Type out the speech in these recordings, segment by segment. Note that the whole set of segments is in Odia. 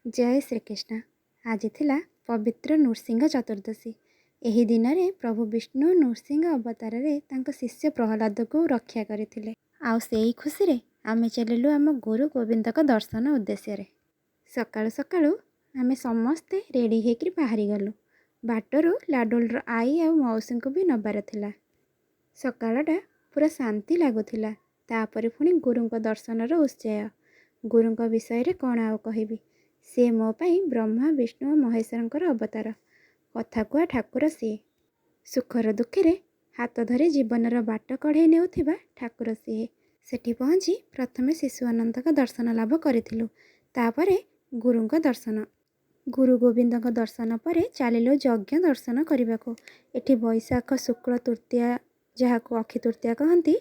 ଜୟ ଶ୍ରୀକୃଷ୍ଣ। ଆଜି ଥିଲା ପବିତ୍ର ନୃସିଂହ ଚତୁର୍ଦ୍ଦଶୀ। ଏହି ଦିନରେ ପ୍ରଭୁ ବିଷ୍ଣୁ ନୃସିଂହ ଅବତାରରେ ତାଙ୍କ ଶିଷ୍ୟ ପ୍ରହ୍ଲାଦକୁ ରକ୍ଷା କରିଥିଲେ। ଆଉ ସେଇ ଖୁସିରେ ଆମେ ଚାଲିଲୁ ଆମ ଗୁରୁ ଗୋବିନ୍ଦଙ୍କ ଦର୍ଶନ ଉଦ୍ଦେଶ୍ୟରେ। ସକାଳୁ ସକାଳୁ ଆମେ ସମସ୍ତେ ରେଡ଼ି ହେଇକିରି ବାହାରିଗଲୁ। ବାଟରୁ ଲାଡ଼ୁଲର ଆଈ ଆଉ ମାଉସୀଙ୍କୁ ବି ନେବାର ଥିଲା। ସକାଳଟା ପୁରା ଶାନ୍ତି ଲାଗୁଥିଲା। ତାପରେ ପୁଣି ଗୁରୁଙ୍କ ଦର୍ଶନର ଉତ୍ସାହ। ଗୁରୁଙ୍କ ବିଷୟରେ କ'ଣ ଆଉ କହିବି? ସିଏ ମୋ ପାଇଁ ବ୍ରହ୍ମା, ବିଷ୍ଣୁ ଓ ମହେଶ୍ୱରଙ୍କର ଅବତାର। କଥାକୁହା ଠାକୁର ସିଏ। ସୁଖର ଦୁଃଖରେ ହାତ ଧରି ଜୀବନର ବାଟ କଢ଼େଇ ନେଉଥିବା ଠାକୁର ସିଏ। ସେଠି ପହଞ୍ଚି ପ୍ରଥମେ ଶିଶୁ ଅନନ୍ତଙ୍କ ଦର୍ଶନ ଲାଭ କରିଥିଲୁ। ତାପରେ ଗୁରୁଙ୍କ ଦର୍ଶନ। ଗୁରୁ ଗୋବିନ୍ଦଙ୍କ ଦର୍ଶନ ପରେ ଚାଲିଲୁ ଯଜ୍ଞ ଦର୍ଶନ କରିବାକୁ। ଏଠି ବୈଶାଖ ଶୁକ୍ଳ ତୃତୀୟା, ଯାହାକୁ ଅକ୍ଷି ତୃତୀୟା କହନ୍ତି,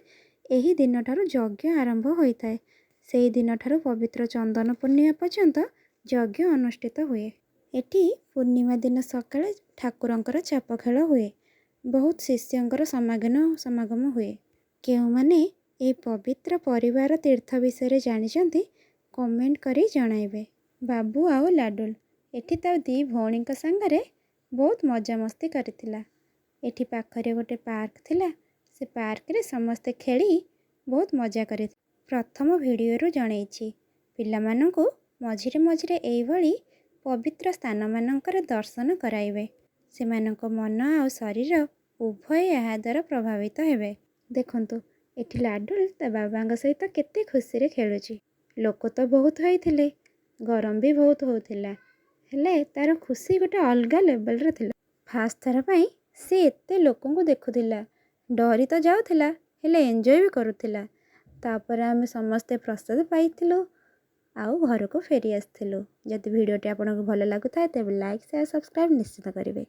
ଏହି ଦିନଠାରୁ ଯଜ୍ଞ ଆରମ୍ଭ ହୋଇଥାଏ। ସେହି ଦିନଠାରୁ ପବିତ୍ର ଚନ୍ଦନ ପୂର୍ଣ୍ଣିମା ପର୍ଯ୍ୟନ୍ତ ଯଜ୍ଞ ଅନୁଷ୍ଠିତ ହୁଏ। ଏଠି ପୂର୍ଣ୍ଣିମା ଦିନ ସକାଳେ ଠାକୁରଙ୍କର ଚାପ ଖେଳ ହୁଏ। ବହୁତ ଶିଷ୍ୟଙ୍କର ସମାଗମ ହୁଏ। କେଉଁମାନେ ଏହି ପବିତ୍ର ପରିବାର ତୀର୍ଥ ବିଷୟରେ ଜାଣିଛନ୍ତି, କମେଣ୍ଟ କରି ଜଣାଇବେ। ବାବୁ ଆଉ ଲାଡ଼ୁଲ ଏଠି ତା ଦୁଇ ଭଉଣୀଙ୍କ ସାଙ୍ଗରେ ବହୁତ ମଜାମସ୍ତି କରିଥିଲା। ଏଠି ପାଖରେ ଗୋଟେ ପାର୍କ ଥିଲା। ସେ ପାର୍କରେ ସମସ୍ତେ ଖେଳି ବହୁତ ମଜା କରିଥିଲେ। ପ୍ରଥମ ଭିଡ଼ିଓରୁ ଜଣେଇଛି, ପିଲାମାନଙ୍କୁ ମଝିରେ ମଝିରେ ଏଇଭଳି ପବିତ୍ର ସ୍ଥାନମାନଙ୍କରେ ଦର୍ଶନ କରାଇବେ। ସେମାନଙ୍କ ମନ ଆଉ ଶରୀର ଉଭୟ ଏହା ଦ୍ୱାରା ପ୍ରଭାବିତ ହେବେ। ଦେଖନ୍ତୁ, ଏଠି ଲାଡ଼ୁଲ ତା ବାବାଙ୍କ ସହିତ କେତେ ଖୁସିରେ ଖେଳୁଛି। ଲୋକ ତ ବହୁତ ହେଇଥିଲେ, ଗରମ ବି ବହୁତ ହେଉଥିଲା, ହେଲେ ତାର ଖୁସି ଗୋଟେ ଅଲଗା ଲେଭେଲର ଥିଲା। ଫାଷ୍ଟ ଥର ପାଇଁ ସେ ଏତେ ଲୋକଙ୍କୁ ଦେଖୁଥିଲା। ଡରି ତ ଯାଉଥିଲା, ହେଲେ ଏନ୍ଜୟ ବି କରୁଥିଲା। ତାପରେ ଆମେ ସମସ୍ତେ ପ୍ରସାଦ ପାଇଥିଲୁ ଆଉ ଘରକୁ ଫେରି ଆସିଥିଲୁ। ଯଦି ଭିଡ଼ିଓଟି ଆପଣଙ୍କୁ ଭଲ ଲାଗୁଥାଏ, ତେବେ ଲାଇକ୍, ସେୟାର, ସବସ୍କ୍ରାଇବ୍ ନିଶ୍ଚିତ କରିବେ।